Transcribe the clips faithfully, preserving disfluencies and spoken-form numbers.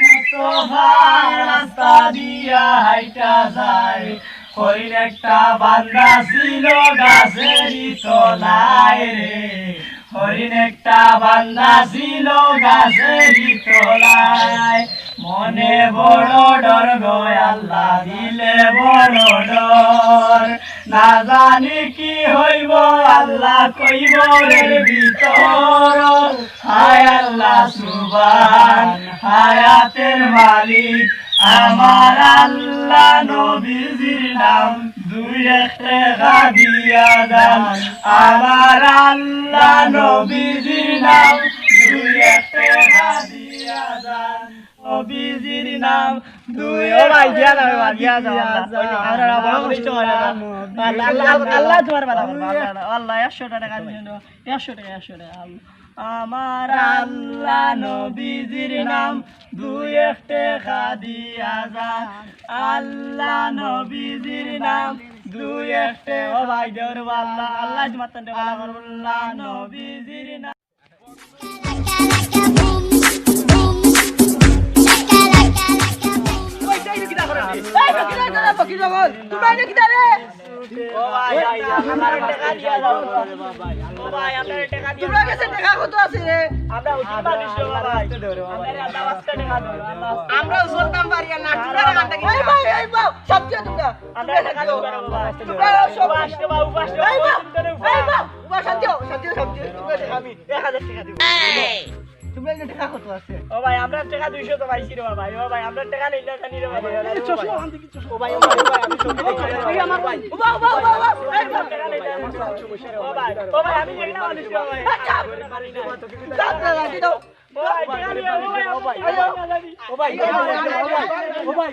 মুস্তফা রাস্তা দিয়া হাইটা যায়, হরিণ একটা বান্দা ছিল গাছেরই তলায় রে, হরিণ একটা বান্দা ছিল গাছেরই তলায়। মনে বড় ডর গো আল্লাহ, দিলে বড় ডর, না জানি কি হইব আল্লাহ কইবরের ভিতর। হায় আল্লাহ সুবহান, হায়াতের মালিক আমার আল্লাহ, নবীজির নাম দুই এক টেকা দিয়া যান। আমার আল্লাহ, নবীজির নাম দুই এক টেকা দিয়া যান। নবীজির নাম দুই ও ভাই, দিয়া যাবে, ভাই, দিয়া যাবে। আল্লাহ, আল্লাহ, আল্লাহ, আল্লাহ তোমার ভালা করবো। আল্লাহ, আল্লাহ, আল্লাহ, একশো টেকা দিন, একশো টেকা, একশো টেকা। আমার আল্লাহ নবীজির নাম দুই এক টেকা দিয়া যান। আল্লাহ নবীজির নাম দুই এক টেকা। ও ভাই, দেও রে বা আল্লাহ, আল্লাহ তোমার তানরে ভালা করবো। আল্লাহ নবীজির নাম। তোমরা গেছে টেকা কত আছে রে? আমরা উচিত মানুষ রে বাবা। আমরা আল্লাহ রাস্তা টেকা দেবো, আল্লাহ। আমরাও চলতাম পারি আর না, তোমরা রাখা থাকি। এই ভাই, এই ভাই, সব দিয়ে তোমরা। আমরা টেকা দেবো বাবা। তোমরা সব উপাস রে বাবা, উপাস রে এই বাবা। বাবা, এই বাবা, উপাস, শান্তি হও, শান্তি হও, শান্তি হও, তোমরা টেকা আমি এক হাজার টেকা দিব। তোমরা এনে টেকা কত আছে? ও ভাই, আমরা টেকা দুইশো তো পাইছি রে বাবা। ও ভাই, আমরা টেকা নেই না জানি রে বাবা। এই চশমা আনতে কি চশমা? ও ভাই, ও ভাই, ও ভাই, আমি চশমা এই আমার ভাই। ও ভাই, ও ভাই, ও ভাই, ও ভাই। এই টেকা নেই, টেকা নেই। ও ভাই, ও ভাই, আমি দেখি না মানুষ রে ভাই। আচ্ছা। দাও, দাও, দাও, দাও। ও ভাই, টেকা নেই, ও ভাই, ও ভাই, ও ভাই, ও ভাই। ও ভাই, ও ভাই।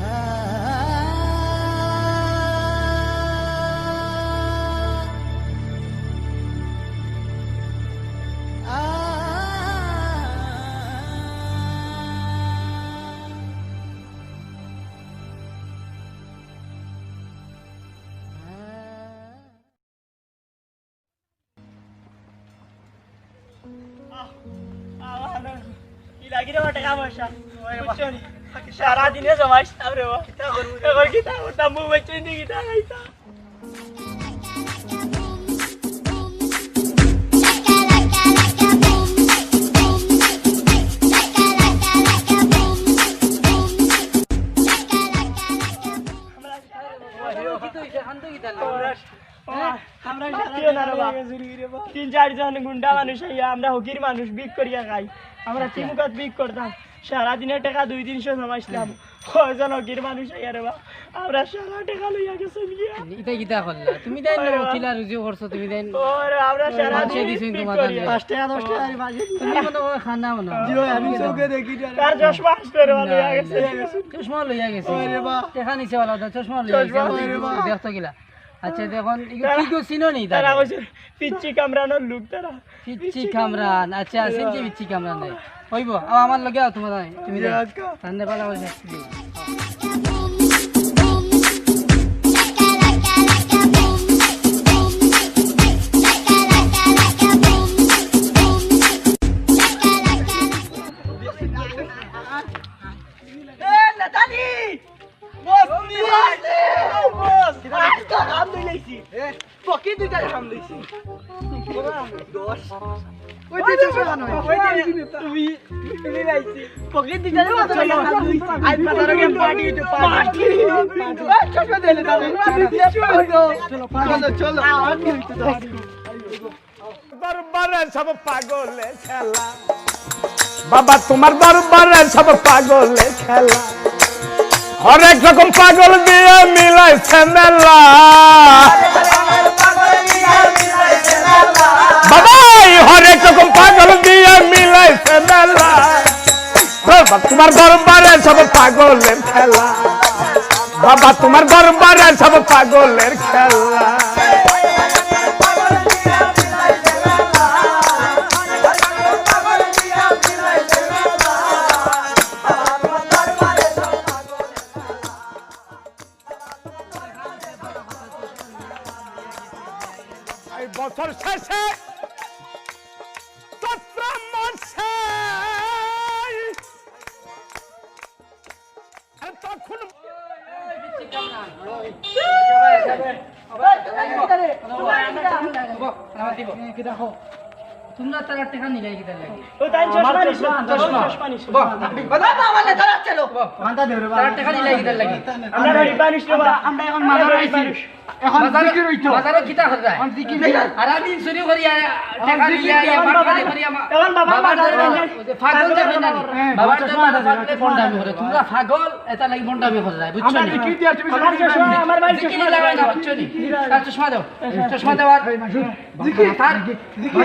আহ, আহ, আহ, কি লাগি রে বা টেকা পয়সা? বুঝছো নি? সারাদিনে জমাইতাম রে বা। কিতা করবো? এখন কিতা করতাম? মুখ বেচে নি কিতা খাইতাম? ও, আমরা সারা দিন তিন চারজন গুন্ডা মানুষ আইয়া, আমরা হকির মানুষ, ভিক করিয়া খাই। আমরা তিমুকাত ভিক করতাম, সারাদিনে টেকা দুই তিনশো জমাইছিলাম। কয়জন হকির মানুষ আইয়া রে বা, আমরা সারা টেকা লইয়া গেছে গিয়া। ইতা কিতা করলা? তুমি তাই না ওরে বা। কিলা রুজি করছো, তুমি তাই না ওরে, আমরা সারা মানুষে দিন দিছইন ভিক তোমার করিয়া। তানে। পাঁচ টেকা, দশ টেকা আর পাঁচ টেকা। তুমি মনে হয় খানা মনে হয়। জি ভাই, আমি চোখে দেখি। তার চশমা আসতে রে বা, না, লইয়া না। গেছে। চশমা লইয়া গেছে। ওরে বা। টেকা নিছে ওলা, চশমা লইয়া চশমা গেছে। ওরে বা। দেখতো কিলা। আচ্ছা, দেখুন, ইগু তারা, কি গো চিনো নি তারা তারা? কইছে, পিচ্ছি কামরানোর লোক তারা। পিচ্ছি কামরান, আচ্ছা, আছেন কি পিচ্ছি কামরান রে? হইব, আও আমার লগে আও তোমার, তুমি দে। আজকে। তান্ডে পালা কইছে। এ, নেতাজি! বস, বস, বস। আজ তো কাম লইছি। এ, পকেট দুইটা কাম লইছি। দশ। ওই যে চশমা নয়। ওই যে তুমি, তুমি লাইছি। পকেট দুইটা কাম লইছি। আজ বাজারে গিয়ে পার্টি হইতো, পার্টি। পার্টি। ওই চশমা দিলে তাহলে। চলো, চলো, চলো। আর কি হইতো দশ? দরবারে সব পাগলে খেলা। বাবা, তোমার দরবারে সব পাগলে খেলা। হরেক রকম পাগল দিয়া মিলাইছে মেলা। বাবা, এই হরেক রকম পাগল দিয়া মিলাইছে মেলা। বাবা, তোমার দরবারে সব পাগলের খেলা। বাবা, তোমার দরবারে সব পাগলের খেলা। বছর শেষে চৈত্র মাসে, আরে তখন তোমরা তারা টেকা নিলাই কিতার লাগি? ও তাই চশমা নিছো, চশমা। চশমা নিছো। বাবা, আমার না দাঁড়াচ্ছে লো। তারা টেকা নিলাই কিতার লাগি? আমরা গরিব মানুষ রে বাবা। আমরা এখন মাজার আইছি। এখন বাজারো, জিকির হইতো। বাজারো কিতা কররায়? এখন জিকির হইতো। আর আমি চুরি করি, আ, টেকা জিকির নিয়া, ইয়া, এখন বাটপারি করি, আমা-, এখন বাবা বাবার বাজারো দরবারো, যাই। ওই যে পাগল যে হয় না নি? হ্যাঁ, বাবার দরবারো পাগলে ভন্ডামি করে। তোমরা পাগল, এটার লাগি ভন্ডামি কররায়, বুঝছো নি? জিকির দিয়া তুমি আমার চশমা, আমার ভাই জিকির চশমা লাগায় না, লাগায়। বুঝছো নি? তার চশমা দাও, চশমা দাও আর এই মাসুদ, জিকির, তার জিকির।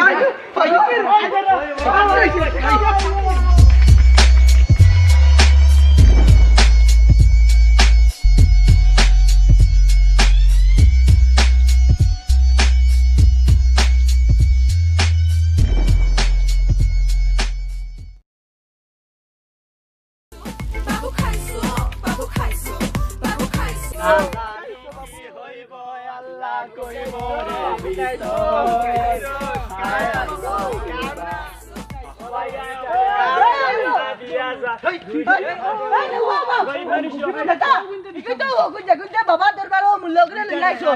বাবা দরবারো মুল্লকরে লইলাইছো।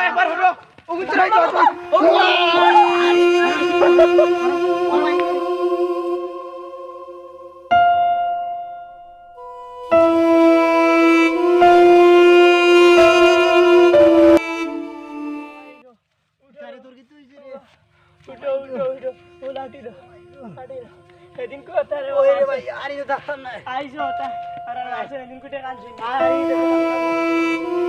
একবার হলো। উঠো, উঠো, উঠো। ও লাঠি দাও, লাঠি দাও। এদিন কোথায় রে ওই রে ভাই, আর ইনো দেখতাম না। আইসো ওটা। আর, আর আইসো, এদিন কোথায় কাঁদছি? আর এই দেখো।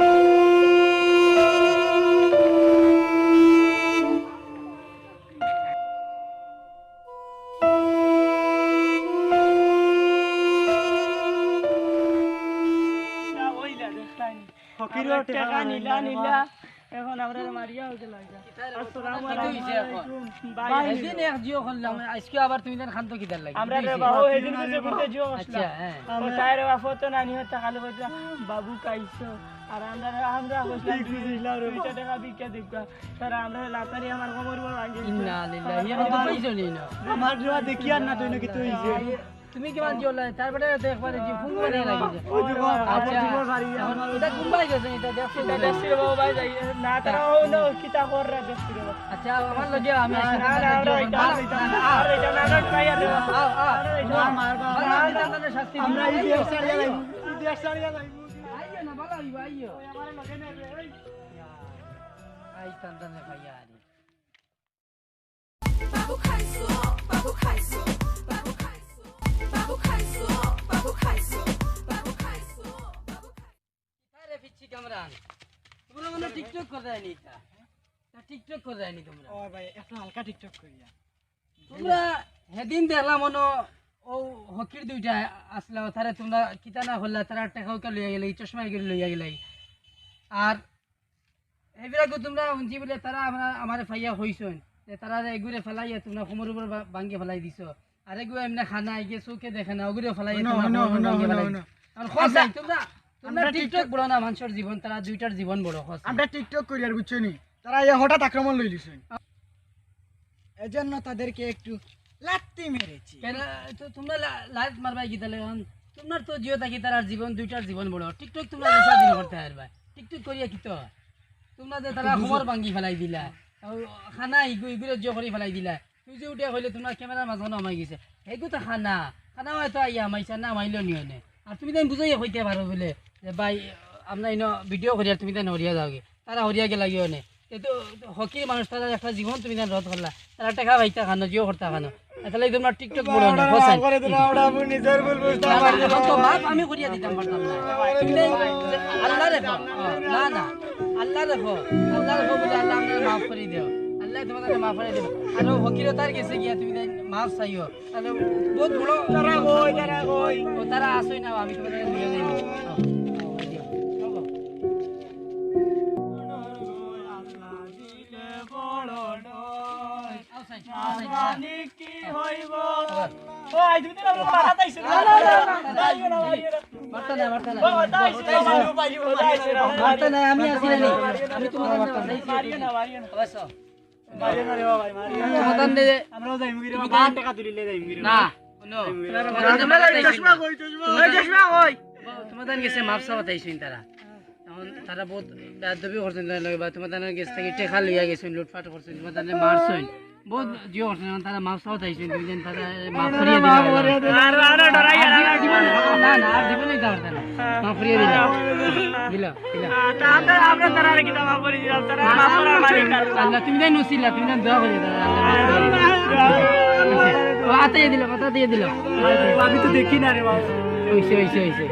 ফকিরর টেকা নিলা, নিলা। এখন আমরা মারিয়া হইতে লাগা। আসসালামু আলাইকুম। ভাই, এদিন এক জিও করলাম, আজকে আবার তুমি দেন খান্ত কিতার লাগি? আমরা রে বাবু, এদিন কিছু করতে জিও করলাম। আচ্ছা, হ্যাঁ। ও তাই রে বাবু, তো নানি হতে খালি কইতা, "বাবু কাইছো।" আর আমরা, আমরা কইছিলাম, "দুইটা টেকা ভিক্ষা দেখবা।" তারা আমরা লাতারি আমার কোমর বড় ভাঙি। ইন্না লিল্লাহি, ইয়া তো কইছো নি না। আমার জোয়া দেখি আর না, তুই নাকি তুই যে। তুমি কিমান জিও লাগে? তারপরে তো একবারে যে ফোন করে লাগি যায়। ওই যে বাবা, আচ্ছা, আবার জীবন বাড়ি এখন আমার। এটা ঘুমাই গেছে, এটা দেখছো? এটা দেখছি রে বাবা, ভাই, যাই। না, তারা ও না, কিতা কররা দেখছি রে বাবা। আচ্ছা, আমার লগে আমি না, আছি, না, না, না, না, না, এটা, না, এটা, না, না, না, এটা, না, না, না, না, আও, আও। আরে, এটা, না, মার বাবা। ভালো, আমি তার শাস্তি আমরা দিব। এই দেশ ছাড়িয়া যাইবো, এই দেশ ছাড়িয়া যাইবো। আইও না, ভালো হইবো, আইও। ওই আমার লগে নে রে, ওই। আই তান তান খাইয়া আরে। বাবু খাইছো, বাবু খাইছো, বাবু খাইছো, বাবু খাইছো, বাবু খাইছো, বাবু খাইছো, বাবু খাইছো। আরে পিচ্ছি কামরান, তোমরা মনে হয় TikTok করে যায়নি এটা? তা TikTok করে যায়নি তোমরা? ও ভাই, একটু হালকা TikTok করি আর। তোমরা হেদিন দেখলাম মনো ও হকির দুইটা আসলা, তারা তোমরা কিতা না করলা, তারা টেকাও কে লইয়া গেলে, চশমা এগুলো লইয়া গেলে। আর এবার আগে তোমরা হুনছি বলে তারা আমরা, আমারে ফাইয়া হইছইন যে তারা এগুরে ফালাইয়া তোমরা কোমর উপর বা-, ভাঙ্গি ফালাই দিছো। আর এগু এমনে খানা আইগে চোখে দেখে না, ওগুরে ফালাইয়া হুনো, তোমরা হুনো, কোমর উপর হুনো, ভাঙ্গি হুনো, ফালাই হুনো। দিছো। আর খোঁজ আমরা, নাই তোমরা, তোমরা আমরা TikTok TikTok বড় না, মানুষের জীবন, তারা দুইটার জীবন বড়, খোঁজ নাই। আমরা TikTok করি আর বুঝছো নি? তারা এই হঠাৎ আক্রমণ লই লিছইন। এজন্য তাদেরকে একটু লাত্তি মেরেছি। কেন, তো তোমরা লা-, লাত মারবাই কি তাহলে? এখন তোমরা তো জিও থাকি তারার জীবন, দুইটার জীবন বড়। TikTok তোমরা যে সারাদিন করতে পারবা। TikTok করিয়া কি তো? তোমরা যে তারা কোমর ভাঙ্গি ফালাই দিলা। ও খানা ইগু, ইগুরে জিও করি ফালাই দিলা। তুই যে উঠিয়া কইলে তোমরা ক্যামেরার মাঝখানে হামাই গেছে। এগু তো খানা। খানা হয়তো আইয়া হামাইছে, না হামাইলেও নিও নে। আর তুমি তাই বুঝাইয়া কইতে পারো বলে যে ভাই, আমরা ইনো ভিডিও করি আর তুমি তাই হরিয়া যাওগি। তারা হরিয়া গেলা গিয়ে অনে। এ তো হকির মানুষ, তারা একটা জীবন তুমি দেন রদ করলা। তারা টেকা পাইতা খানো, জিও করতা খানো। তাহলে তোমরা TikTok বড় না, হোসেন। মাফ করে দিলাম, আমরা নিজের ভুল বুঝতাম পারছি না। এখন তো মাফ আমি করিয়া দিতাম পারতাম না। তুমি তাই আল্লাহ রেখো। না, না। আল্লাহ রেখো। আল্লাহ রেখো বলে আল্লাহ আমারে মাফ করি দেও। আল্লাহ তোমার কাছে মাফ করি দেও। আর ও হকিরতার গেছে গিয়া তুমি তাই মাফ চাইও। তাহলে বহুত বড় তারা কই, তারা কই? ও তারা আসই না, আমি তোমাদের নিয়ে যাইব। মারতা না, মারতা না। মারতা না, আমি আছি না নি। আমি তোমার মারতা না। মারিও না, মারিও না। অবশ্য। মারিও না রে বাবা, মারিও না। তোমার তান দে-, আমরাও যাইমু গি রে বাবা, বার টেকা তুলিলে যাইমু গি রে না, বাবা। হুনো, যাইমু গি রে বাবা। তোমার তান চশমা কই, চশমা? ওই চশমা কই? তোমার তান গেছে মাফ চাওয়াত আইছইন তারা। এখন তারা বউত বেয়াদবি করছইন তান লগে, বা তোমার তান গেছ থাকি টেকা লইয়া গেছইন, লুটপাট করছইন, তোমার তান মারছইন, বউত জিও করছইন। এখন তারা মাফ চাওয়াত আইছইন, তুমি যেন তারা মাফ করিয়া দিলা। আর, আর ডরাই, আর, আর জীবন, না, না, আর জীবনে দিতা পারতা না। মাফ করিয়া দিলা। দিলা, দিলা। আহ, তা আমরা, আমরা তারা আর কিতা মাফ করি দিলাম, তারা মাফ করার মালিক আল্লাহ। আল্লাহ, তুমি তাই নসিলা, তুমি তাই দোয়া করি দাও, আল্লাহ মাফ করিয়া দিলা। ও, আতে দিলা, কথা দিয়ে দিলা। আমি তো দেখি না রে বাবা। হইছে, হইছে, হইছে।